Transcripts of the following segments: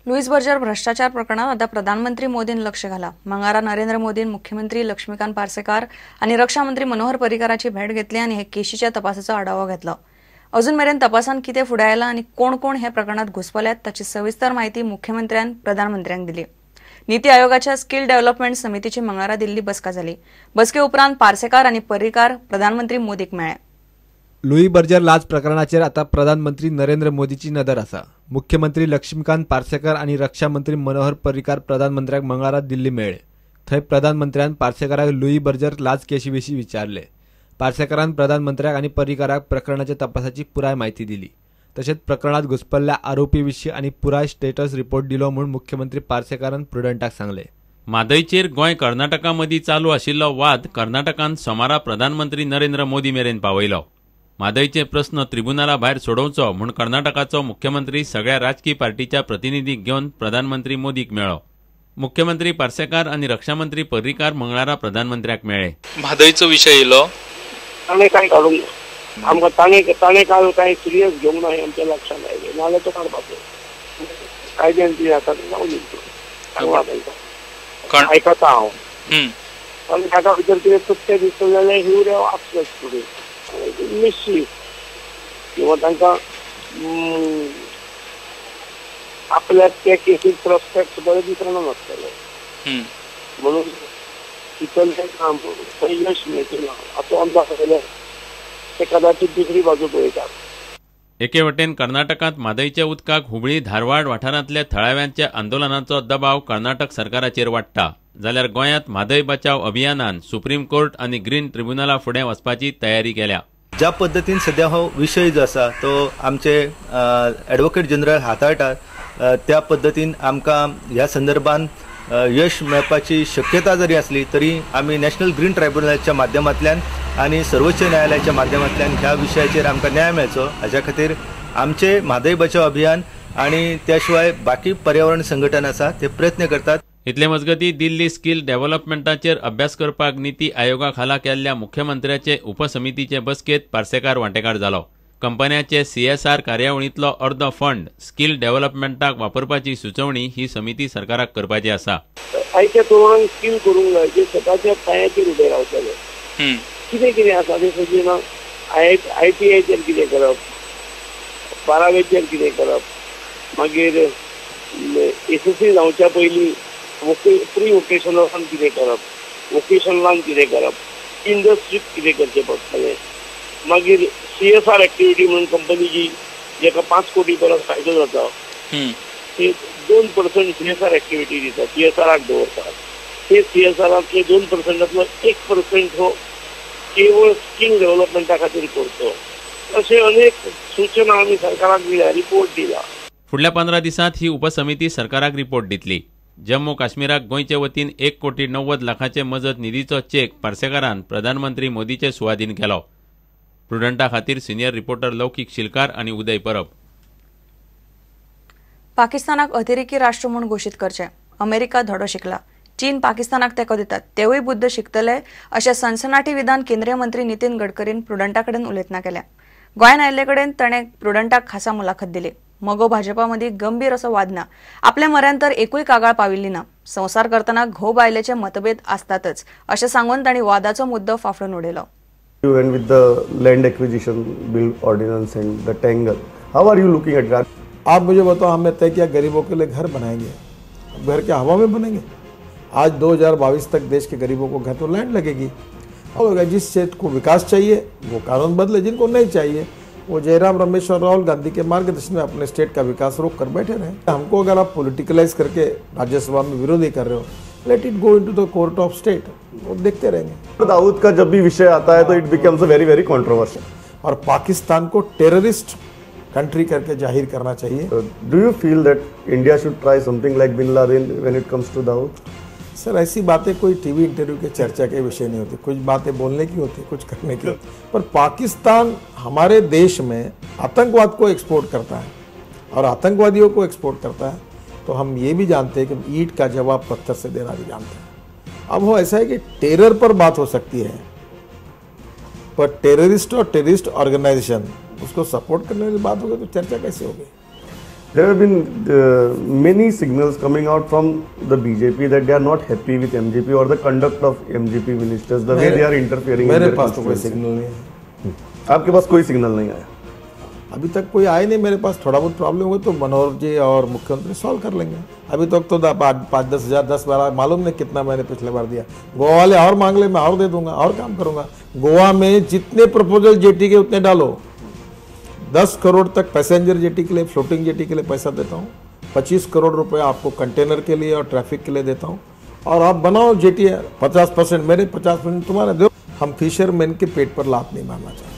Luis Berger भ्रष्टाचार प्रकरणात आता प्रधानमंत्री मोदीन लक्ष घाला. मंगळारा नरेंद्र मोदीन मुख्यमंत्री लक्ष्मीकांत पार्सेकार आणि रक्षा मंत्री मनोहर पर्रीकराची भेट घेतली आणि हे केशीच्या तपासाचो आढावो घेतलो. अजून मेरेन तपासान कितें फुडें आयलां आनी कोण कोण हे प्रकरणात घुस्पल्यात ताची सविस्तर माहिती मुख्यमंत्र्यान प्रधानमंत्र्यांक दिली. नीती आयोगाच्या स्किल डेव्हलपमेंट समितीची मंगळारा दिल्ली बसका जाली. बसके उपरांत पार्सेकार आनी पर्रीकार प्रधानमंत्री मोदीक मेळ्ळे. लुई बर्जर लाच प्रकरणाचेर आता प्रधानमंत्री नरेंद्र मोदीची नदर आसा. मुख्यमंत्री लक्ष्मीकांत पार्सेकर आनी रक्षा मंत्री मनोहर पर्रीकार प्रधानमंत्र्याक मंगळारा दिल्ली मेळ्ळे. थंय प्रधानमंत्र्यान पार्सेकाराक लुई बर्जर लाच केशी विशीं विचारले. पार्सेकारान प्रधानमंत्र्याक आनी पर्रीकाराक प्रकरणाच्या तपासाची पुराय म्हायती दिली. तशेंच प्रकरणात घुस्पल्ल्या आरोपी विशीं आनी पुराय स्टेटस रिपोर्ट दिलो म्हूण मुख्यमंत्री पार्सेकारान प्रुडंटाक सांगले. म्हादयचेर गोंय कर्नाटका मदीं चालू आशिल्लो वाद कर्नाटकान सोमारा प्रधानमंत्री नरेंद्र मोदी मेरेन पावयलो. म्हादयचे प्रस्न त्रिबुनाला भायर सोडोवचो म्हूण कर्नाटकाचो मुख्यमंत्री सगळ्या राजकी पार्टीच्या प्रतिनिधींक घेवन प्रधानमंत्री मोदीक मेळ्ळो. मुख्यमंत्री पार्सेकार आनी रक्षामंत्री पर्रीकार मंगळारा प्रधानमंत्र्याक मेळ्ळे. म्हादयचो विशय येयलो, ताणें कांय काडूंक ना आमकां, ताणें काल कांय सिरियस घेवंक ना हें आमच्या लक्षांत आयलें. नाजाल्यार तो काडपाचो कायद्यान कितें आसा तें जावं दी, सांगला तांकां, आयकता हांव. आनी ताका भितर कितें चुकतें दिसता जाल्यार he would have asked us today. निश्चीत किंवा तांकां आपल्याक त्या केसीक प्रोस्पेक्ट बरे दिसना नासतले म्हणून तितलें काम थंय यश मेळचें ना असो अंदाज आयल्यार ते कदाचित दुसरी बाजू पळयतात. एके वटेन कर्नाटकांत म्हादयच्या उदकाक हुबळी धारवाड वाठारांतल्या थळाव्यांच्या आंदोलनाचो दबाव कर्नाटक सरकाराचेर वाडटा, जाल्यार गोंयांत म्हादय बचाव अभियानान सुप्रीम कोर्ट आनी ग्रीन ट्रिब्युनला फुडें वचपाची तयारी केल्या. ज्या पद्दतीन सद्या हो विशय जो आसा तो आमचे एडवोकेट जनरल हाताळटात त्या पद्दतीन आमकां ह्या संदर्भान यश मेळपाची शक्यता जरी आसली तरी आमी नॅशनल ग्रीन ट्रायब्युनलाच्या माध्यमांतल्यान आनी सर्वोच्च न्यायालयाच्या माध्यमांतल्यान ह्या विशयाचेर आमकां न्याय मेळचो हाज्या खातीर आमचे म्हादय बचाव अभियान आनी त्या शिवाय बाकी पर्यावरण संघटना आसा ते प्रयत्न करतात. इतले मजगती दिल्ली स्किल डेव्हलपमेंटाचेर अभ्यास करपाक नीती आयोगा खाला केल्ल्या मुख्यमंत्र्याचे उपसमितीचे बसकेत पार्सेकार वांटेकार जालो. कंपन्याचे सीएसआर कार्यावळींतलो अर्दो फंड स्किल डेव्हलपमेंटाक वापरपाची सुचोवणी ही समिती सरकाराक करपाची आसा. आयच्या तरुणांक स्किल करूंक जाय जे स्वताच्या पांयाचेर उबे रावतले. कितें कितें आसा तें सगळें ना. आयटीआयचेर कितें करप, बारावेचेर कितें करप, मागीर एसएससी जावच्या पयलीं प्री वोकेशनलान कितें करप, वोकेशनलान कितें करप, इंडस्ट्रीक कितें करचें पडटलें, मागीर सीएसआर एक्टिविटी म्हणून कंपनी जी जेका 5 कोटी परस फायदो जाता ते 2% सीएसआर एक्टिविटी दिता, सीएसआराक दवरतात. ते सीएसआरांतले 2%तलो 1% हो केवळ स्किल डेव्हलपमेंटा खातीर करचो, अशे अनेक सूचना आमी सरकाराक दिल्या, रिपोर्ट दिला. फुडल्या 15 दिसांत ही उपसमिती सरकाराक रिपोर्ट दितली. जम्मू काश्मीराक गोंयचे वतीन 1,90,00,000 मजत निधीचो चेक पार्सेकारान प्रधानमंत्री मोदीचे सुवादीन केलो. प्रुडंटा खातीर सिनियर रिपोर्टर लौकीक शिलकार आनी उदय परब. पाकिस्तानाक अतिरेकी राष्ट्र म्हूण घोशीत करचें, अमेरिका धडो शिकला, चीन पाकिस्तानाक तेंको दितात तेवूय बुद्द शिकतले अशें सनसनाटी विधान केंद्रीय मंत्री नितीन गडकरीन प्रुडंटा कडेन उलयतना केलें. गोंयांत आयिल्ले कडेन ताणें प्रुडंटाक खासा मुलाखत दिली. मगो भाजपा मदीं गंभीर असो वाद ना, आपल्या म्हऱ्यांत तर एकूय कागाळ पाविल्ली ना. संवसार करतना घोव बायलेचे मतभेद आसतातच अशें सांगून तांणी वादाचो मुद्दो फाफडून उडयलो. You went with the land acquisition bill ordinance and the tangle. How are you looking at that? आप मुझे बताओ, हमने तय किया गरीबों के लिए घर बनाएंगे, घर क्या हवा में बनेंगे? आज 2022 तक देश के गरीबों को घर तो लैंड लगेगी. और जिस क्षेत्र को विकास चाहिए वो कानून बदले, जिनको नहीं चाहिए वो जयराम रमेश और राहुल गांधी के मार्गदर्शन में अपने स्टेट का विकास रोक कर बैठे रहे. हमको अगर आप पॉलिटिकलाइज करके राज्यसभा में विरोधी कर रहे हो, let it go into the court of state, वो देखते रहेंगे. दाऊद का जब भी विषय आता है तो it becomes a very very controversial. और पाकिस्तान को टेररिस्ट कंट्री करके जाहिर करना चाहिए. Do you feel that India should try something like bin Laden when it comes to Dawood? Sir, ऐसी बातें कोई टीवी इंटरव्यू के चर्चा के विषय नहीं होती. कुछ बातें बोलने की होती, कुछ करने की होती. पर पाकिस्तान हमारे देश में आतंकवाद को एक्सपोर्ट करता है और आतंकवादियों को एक्सपोर्ट करता है, तो हम ये भी जानते हैं कि ईंट का जवाब पत्थर से देना भी जानते हैं. अब वो ऐसा है कि टेरर पर बात हो सकती है, पर टेररिस्ट और टेररिस्ट ऑर्गेनाइजेशन उसको सपोर्ट करने वाली बात होगी तो चर्चा कैसे होगी? There have been many signals coming out from the BJP that they are not happy with MGP or the conduct of MGP ministers, the way they are interfering. Mere pass तो कोई signal नहीं है। आपके pass कोई signal नहीं आया? अभी तक कोई आए नहीं मेरे पास। थोड़ा बहुत प्रॉब्लम हो तो मनोहर जी और मुख्यमंत्री सॉल्व कर लेंगे। अभी तक तो 5-10 हज़ार 10-12 मालूम नहीं कितना मैंने पिछले बार दिया। गोवा वाले और मांग ले, मैं और दे दूंगा और काम करूंगा। गोवा में जितने प्रपोजल जेटी के उतने डालो। 10 करोड़ तक पैसेंजर जेटी के लिए, फ्लोटिंग जेटी के लिए पैसा देता हूँ। 25 करोड़ रुपये आपको कंटेनर के लिए और ट्रैफिक के लिए देता हूँ। और आप बनाओ जेटी, 50% मेरे 50% तुम्हारे दो। हम फिशरमैन के पेट पर लात नहीं मारना चाहते,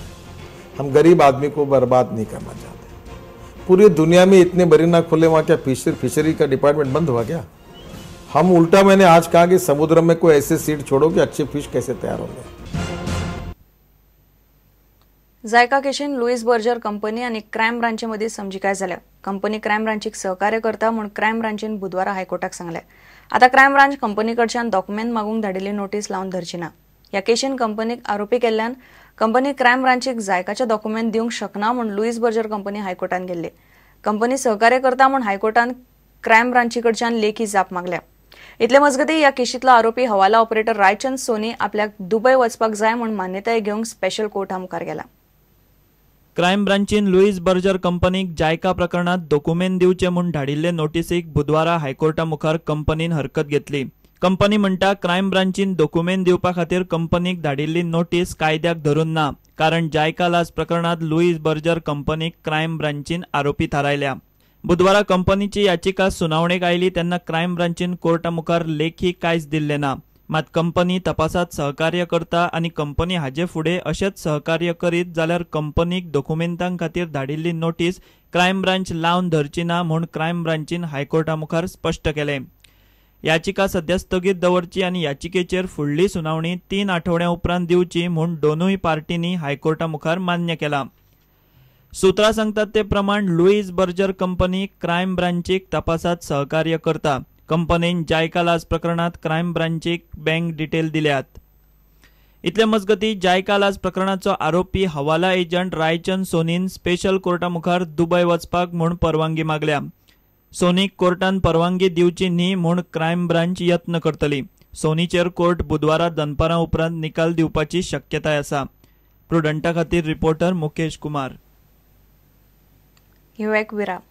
हम गरीब आदमी को बर्बाद नहीं करना चाहते। पूरी दुनिया में इतने मरीना खुले, वहाँ क्या फिशरी का डिपार्टमेंट बंद हुआ क्या? हम उल्टा, मैंने आज कहा कि समुद्र में कोई ऐसे सीड छोड़ो कि अच्छे फिश कैसे तैयार होंगे। जायका केशीन लुईस बर्जर कंपनी आनी क्रायम ब्रांचे मदीं समजिकाय जाल्या। कंपनी क्रायम ब्रांचीक सहकार्य करता म्हूण क्रायम ब्रांचीन बुधवारा हायकोर्टाक सांगलें। आतां क्रायम ब्रांच कंपनी कडच्यान डॉक्युमेंट मागूंक धाडिल्ली नोटीस लावन धरची ना। ह्या केशीन कंपनीक आरोपी केल्ल्यान कंपनी क्रायम ब्रांचीक जायकाचे डॉक्युमेंट दिवंक शकना म्हूण लुईस बर्जर कंपनी हायकोर्टान गेल्ली। कंपनी सहकार्य करता म्हूण हायकोर्टान क्रायम ब्रांची कडच्यान लेखी जाप मागल्या। इतले मजगतीं ह्या केशींतलो आरोपी हवाला ऑपरेटर रायचंद सोनी आपल्याक दुबय वचपाक जाय म्हूण मान्यताय घेवंक स्पेशल कोर्टा मुखार गेला। क्रायम ब्रांचीन लुईस बर्जर कंपनीक जायका प्रकरणात दोकुमेंत दिवचे म्हूण धाडिल्ले नोटीसीक बुधवारा हायकोर्टा मुखार कंपनीन हरकत घेतली। कंपनी म्हणटा क्रायम ब्रांचीन दोकुमेंत दिवपा खातीर कंपनीक धाडिल्ली नोटीस कायद्याक धरून ना, कारण जायका लाच प्रकरणात लुईस बर्जर कंपनीक क्रायम ब्रांचीन आरोपी थारायल्या। बुधवारा कंपनीची याचिका सुनावणेक आयली तेन्ना क्रायम ब्रांचीन कोर्टा मुखार लेखी कांयच दिल्लें ना। मात कंपनी तपासात सहकार्य करता आनी कंपनी हाजे फुडें अशेंच सहकार्य करीत जाल्यार कंपनीक दोकुमेंतां खातीर धाडिल्ली नोटीस क्रायम ब्रांच लावन धरची ना म्हूण क्रायम ब्रांचीन हायकोर्टा मुखार स्पश्ट केलें। याचिका सध्या स्थगीत दवरची आनी याचिकेचेर फुडली सुनावणी 3 आठवड्यां उपरांत दिवची म्हूण दोनूय पार्टींनी हायकोर्टा मुखार मान्य केलां। सूत्रां सांगतात ते प्रमाण लुईस बर्जर कंपनी क्रायम ब्रांचीक तपासात सहकार्य करता। कंपनीन जायका लाच प्रकरणात क्रायम ब्रांचीक बँक डिटेल दिल्यात। इतले मजगतीं जायका लाच प्रकरणाचो आरोपी हवाला एजंट रायचंद सोनीन स्पेशल कोर्टा मुखार दुबय वचपाक म्हूण परवानगी मागल्या। सोनीक कोर्टान परवानगी दिवची न्ही म्हूण क्रायम ब्रांच यत्न करतली। सोनीचेर कोर्ट बुधवारा दनपारां उपरांत निकाल दिवपाची शक्यताय आसा। प्रुडंटा खातीर रिपोर्टर मुकेश कुमार। ह्यो एक विराम।